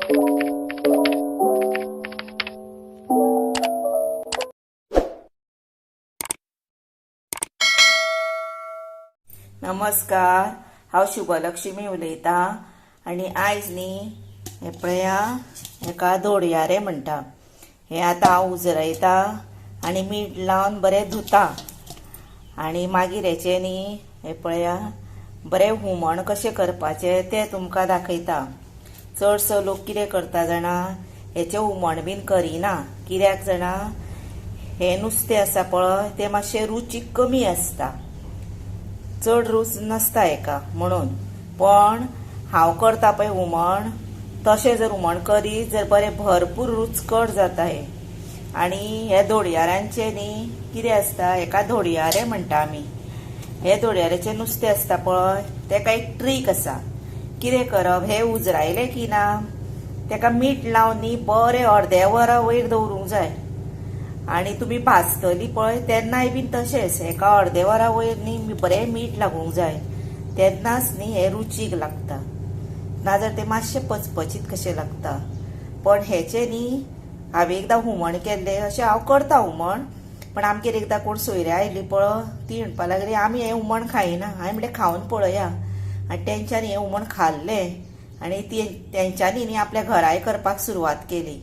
नमस्कार, हांव शुभलक्ष्मी उलयतां आनी आयज न्ही हें पळया हेका धोडयारे म्हणटा. हें आतां हांव उजरायता आनी मीठ लावन बरें धुता आनी मागीर हेचें न्ही हें पळया बरें हुमण कशें करपाचें तें तुमकां दाखयता. चडसो लोक कितें करता जाणा, हेचें हुमण बीन करिना. कित्याक जाणा, हें नुस्तें आसा पळय तें मातशें रुचीक कमी आसता, चड रूच नासता हेका म्हणून. पण हांव करता पळय हुमण, तशें जर हुमण करीत जर बरें भरपूर रुचकट जाता हें. आनी हे धोडयाऱ्यांचें न्ही कितें आसता, हेका धोडयारे म्हणटा आमी. हे धोडयाऱ्याचें नुस्तें आसता पळय तेका एक ट्रीक आसा. कितें करप, हें उजरायलें की ना तेका मीठ लावन न्ही बरें अर्दे वरा वयर दवरूंक जाय. आनी तुमी भाजतली पळय तेन्नाय बीन तशेंच हेका अर्दे वरा वयर न्ही बरें मीठ लागूंक जाय, तेन्नाच न्ही हें रुचीक लागता, नाजाल्यार तें मातशें पचपचीत कशें लागता. पण हेचें न्ही हांवें एकदां हुमण केल्लें, अशें हांव करता हुमण, पण आमगेर एकदां कोण सोयऱ्या आयली पळय ती म्हणपाक लागली आमी हें हुमण खायना. हांवें म्हणलें खावन पळया. आनी तेंच्यांनी हें हुमण खाल्लें आनी तेंच्यांनी न्ही आपल्या घराय करपाक सुरवात केली,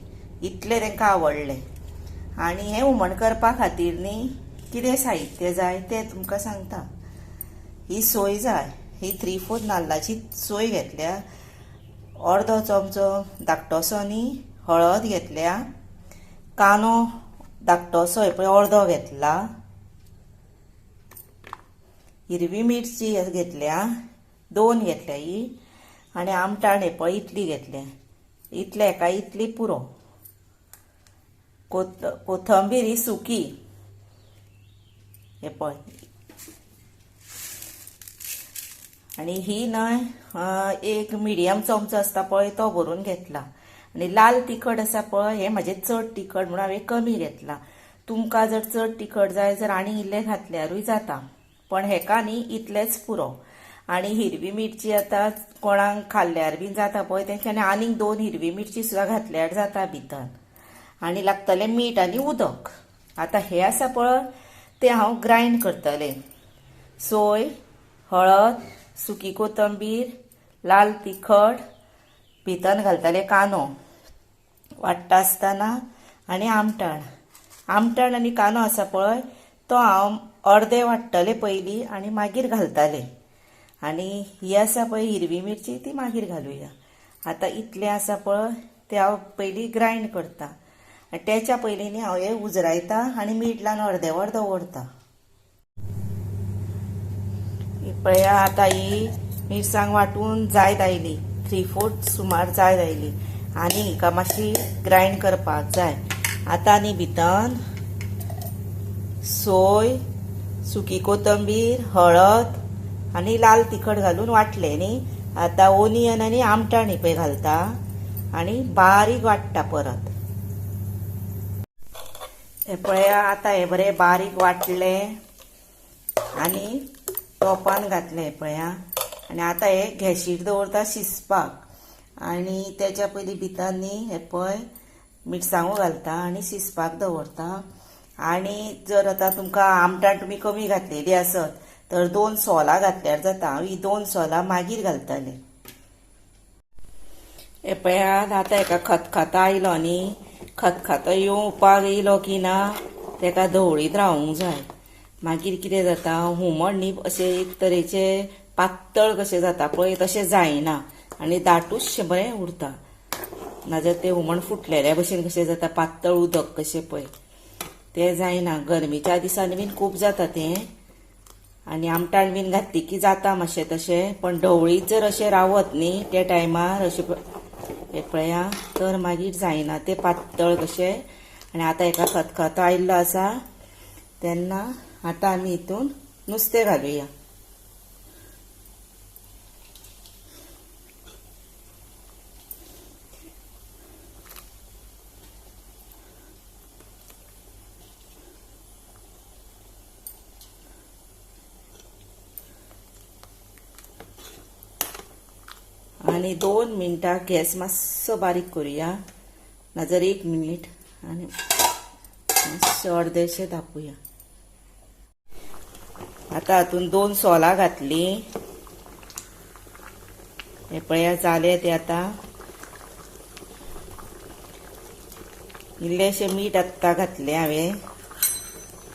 इतलें तेंकां आवडलें. आनी हें हुमण करपा खातीर न्ही कितें साहित्य जाय तें तुमकां सांगता. ही सोय जाय, ही 3/4 नाल्लाची सोय घेतल्या, अर्दो चमचो धाकटोसो न्ही हळद घेतल्या, कांदो धाकटोसो हे पळय अर्दो घेतला, हिरवी मिरची घेतल्या 2 घेतल्या ही, आनी आमटाण हे पळय इतली घेतल्या, इतले हेका इतली पुरो. कोथंबीर ही सुकी हे पळय, आनी ही न्हय एक मिडियम चमचो आसता पळय तो भरून घेतला. आनी लाल तिखट आसा पळय हें म्हाजें चड तिखट म्हणून हांवें कमी घेतला. तुमकां जर चड तिखट जाय जर आनी इल्लें घातल्यारूय जाता, पण हेका न्ही इतलेंच पुरो. आनी हिरवी मिरची आतां कोणाक खाल्ल्यार बीन जाता पळय तेंच्यांनी आनीक 2 हिरवी मिरची सुद्दां घातल्यार जाता भितर. आनी लागतलें मीठ आनी उदक. आतां हें आसा पळय तें हांव ग्रायंड करतलें. सोय, हळद, सुकी कोथंबीर, लाल तिखट, भितर घालतलें कांदो वाडटा आसतना, आनी आमटाण. आमटाण आनी कांदो आसा पळय तो हांव अर्दे वाडटलें पयलीं आनी मागीर घालतलें. आनी ही आसा पळय हिरवी मिरची ती मागीर घालुया. आतां इतलें आसा पळय तें हांव पयलीं ग्रायंड करता. आनी तेच्या पयलीं न्ही हांव हें उजरायता आनी मीठ लावन अर्दे वर दवरता. पळया आतां ही मिरसांग वांटून जायत आयली, 3/4 सुमार जायत आयली. आनी हिका मातशी ग्रायंड करपाक जाय. आतां आनी भितर सोय, सुकी कोथंबीर, हळद आनी लाल तिखट घालून वांटलें न्ही. आतां ओनियन आनी आमटाण ही पळय घालता आनी बारीक वांट्टा परत. हें पळया आतां हें बरें बारीक वांटलें आनी तोपान घातलें पळया. आनी आतां हें गॅशीर दवरता शिजपाक. आनी तेच्या पयलीं भितर न्ही हें पळय मिरसांगो घालता आनी शिजपाक दवरता. आनी जर आतां तुमकां आमटाण तुमी कमी घातलेली आसत तर 2 सोलां घातल्यार जाता. हांव ही 2 सोलां मागीर घालतलें. हें पळयात आतां हेका खतखतो आयलो न्ही, खतखतो येवपाक येयलो की ना तेका धवळीत रावूंक जाय. मागीर कितें जाता, हुमण न्ही अशें एक तरेचें पातळ कशें जाता पळय तशें जायना आनी दाटूचशें बरें उरता. नाजाल्यार तें हुमण फुटलेल्या भशेन कशें जाता, पातळ उदक कशें पळय तें जायना. गरमेच्या दिसांनी बीन खूब जाता तें. आनी आमटाण बीन घातली की जाता मातशें तशें, पण ढवळीत जर अशें रावत न्ही त्या टायमार अशें हें पळया तर मागीर जायना तें पातळ कशें. आनी आतां हेका खतखतो आयिल्लो आसा तेन्ना आतां आमी हितून नुस्तें घालुया. आनी 2 मिनटां गॅस मातसो बारीक करुया, नाजाल्यार 1 मिनीट, आनी मातशें अर्देशें धापुया. आतां हातून 2 सोलां घातलीं. हे पळया जालें तें. आतां इल्लेशें मीठ आत्तां घातलें हांवें.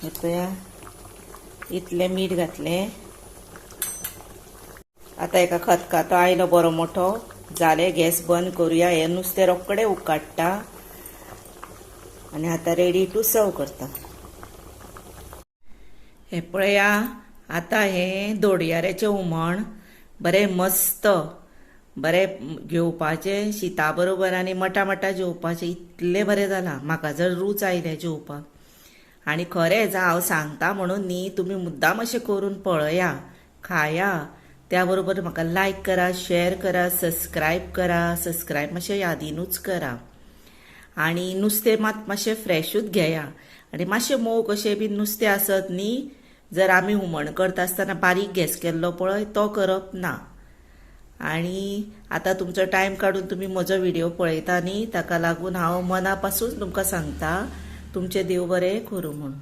हे पळया इतलें मीठ घातलें. आतां एका खतखतो आयलो बरो मोठो. जालें, गॅस बंद करुया. हें नुस्तें रोखडें उकाडटा आनी आतां रेडी टू सर्व करता. हें पळया आतां हें धोडयाऱ्याचें हुमण बरें मस्त बरें घेवपाचें शिता बरोबर आनी मटा मटा जेवपाचें. इतलें बरें जालां, म्हाका जर रूच आयल्या जेवपाक. आनी खरेंच हांव सांगता म्हणून न्ही, तुमी मुद्दाम अशें करून पळया, खाया. त्या बरोबर म्हाका लायक करा, शेअर करा, सबस्क्रायब करा. सबस्क्रायब मातशें यादीनूच करा. आनी नुस्तें मात मातशें फ्रेशूच घेया आनी मातशें मोव कशें बी नुस्तें आसत न्ही, जर आमी हुमण करता आसतना बारीक गॅस केल्लो पळय तो करप ना. आनी आतां तुमचो टायम काडून तुमी म्हजो व्हिडियो पळयता न्ही, ताका लागून हांव मना पासून तुमकां सांगता, तुमचें देव बरें करूं म्हणून.